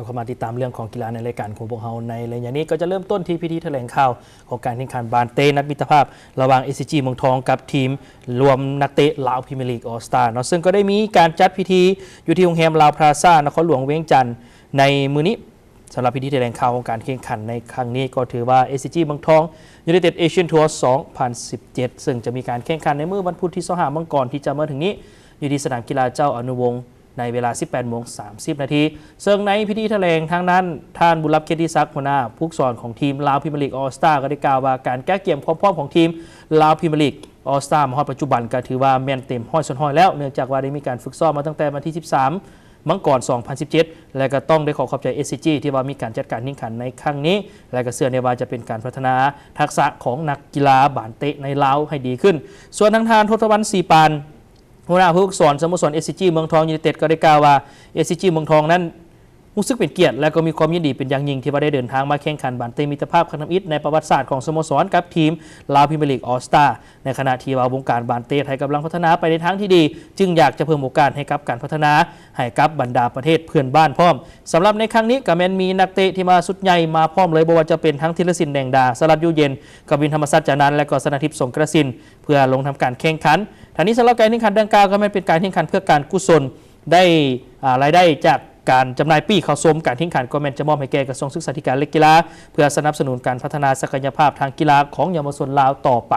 ເຂົ້າມາຕິດຕາມເລື່ອງຂອງກິລາໃນລາຍການຂອງພວກເຮົາໃນໄລຍະນີ້ ກໍຈະເລີ່ມຕົ້ນທີ່ພິທີຖະແຫຼງຂ່າວຂອງການແຂ່ງຂັນບານເຕະນັດມິດຕະພາບ ລະຫວ່າງ ເອສຊີຈີ ເມືອງທອງ ກັບທີມລວມນັກເຕະລາວພຣີເມຍລີກ All Star ເນາະ ເຊິ່ງກໍໄດ້ມີການຈັດພິທີຢູ່ທີ່ໂຮງແຮມລາວພລາຊາ ນະຄອນຫຼວງວຽງຈັນໃນມື້ນີ້. ສຳລັບພິທີຖະແຫຼງຂ່າວຂອງການແຂ່ງຂັນໃນຄັ້ງນີ້ ກໍຖືວ່າ ເອສຊີຈີ ເມືອງທອງ United Asian Tour ສອງພັນສິບເຈັດ ເຊິ່ງຈະມີການແຂ່ງຂັນໃນມື້ວັນພຸດທີ ຊາວຫ້າ ມັງກອນທີ່ຈະມາເຖິງນີ້ ຢູ່ທີ່ສະໜາມກິລາເຈົ້າອະນຸວົງ ໃນເວລາ ສິບແປດໂມງ ສາມສິບນາທີ ເຊິ່ງໃນພິທີຖະແຫຼງທາງນັ້ນ ທ່ານ ບຸນລັບ ກຽດຕິສັກ ຫົວໜ້າຜູ້ຝຶກສອນຂອງທີມລາວພຣີເມຍລີກ All Star ກໍໄດ້ກ່າວວ່າ ການກະກຽມຄວາມພ້ອມຂອງທີມລາວພຣີເມຍລີກ All Star ມາຮອດປັດຈຸບັນ ກໍຖືວ່າແມ່ນເຕັມຮ້ອຍສ່ວນຮ້ອຍແລ້ວ ເນື່ອງຈາກວ່າໄດ້ມີການຝຶກຊ້ອມມາຕັ້ງແຕ່ວັນທີ ສິບສາມ ມັງກອນ ສອງພັນສິບເຈັດ ແລະ ກໍຕ້ອງໄດ້ຂໍຂອບໃຈ ເອສຊີຈີ ທີ່ວ່າມີການຈັດການແຂ່ງຂັນໃນຄັ້ງນີ້ ແລະ ກໍເຊື່ອແນ່ວ່າຈະເປັນການພັດທະນາທັກສະຂອງນັກກິລາບານເຕະໃນລາວໃຫ້ດີຂຶ້ນ. ສ່ວນທາງທ່ານ ທົດທະວັນ ສີປານ ຫົວໜ້າຜູ້ຝຶກສອນສະໂມສອນ ເອສຊີຈີ ເມືອງທອງ United ກໍໄດ້ກ່າວວ່າ ເອສຊີຈີ ເມືອງທອງນັ້ນຮູ້ສຶກເປັນກຽດ ແລະ ກໍມີຄວາມຍິນດີເປັນຢ່າງຍິ່ງ ທີ່ວ່າໄດ້ເດີນທາງມາແຂ່ງຂັນບານເຕະມິດຕະພາບຄັ້ງທຳອິດໃນປະຫວັດສາດຂອງສະໂມສອນກັບທີມລາວພຣີເມຍລີກ All Star ໃນຂະນະທີ່ວ່າວົງການບານເຕະໄທກຳລັງພັດທະນາໄປໃນທາງທີ່ດີ ຈຶ່ງຢາກຈະເພີ່ມໂອກາດໃຫ້ກັບການພັດທະນາໃຫ້ກັບບັນດາປະເທດເພື່ອນບ້ານພ້ອມ. ສຳລັບໃນຄັ້ງນີ້ກໍແມ່ນມີນັກເຕະທີ່ມາຊຸດໃຫຍ່ມາພ້ອມເລີຍ ບໍ່ວ່າຈະເປັນທັງ ທີລະສິນ ແດງດາ, ສະຫະລັດ ຢູ່ເຢັນ, ກະວິນ ທຳມະສັດຈານັນ ແລະ ກໍ ຊະນະທິບ ສົງກະສິນ ເພື່ອລົງທຳການແຂ່ງຂັນ. ທັງນີ້ສຳລັບການແຂ່ງຂັນດັ່ງກ່າວກໍແມ່ນເປັນການແຂ່ງຂັນເພື່ອການກຸສົນ ໄດ້ ອາ ລາຍໄດ້ຈາກການຈຳໜ່າຍປີ້ເຂົ້າຊົມການແຂ່ງຂັນ ກໍແມ່ນຈະມອບໃຫ້ແກ່ກະຊວງສຶກສາທິການ ແລະ ກິລາ ເພື່ອສະໜັບສະໜູນການພັດທະນາສັກກະຍະພາບທາງກິລາຂອງເຍົາວະຊົນລາວຕໍ່ໄປ.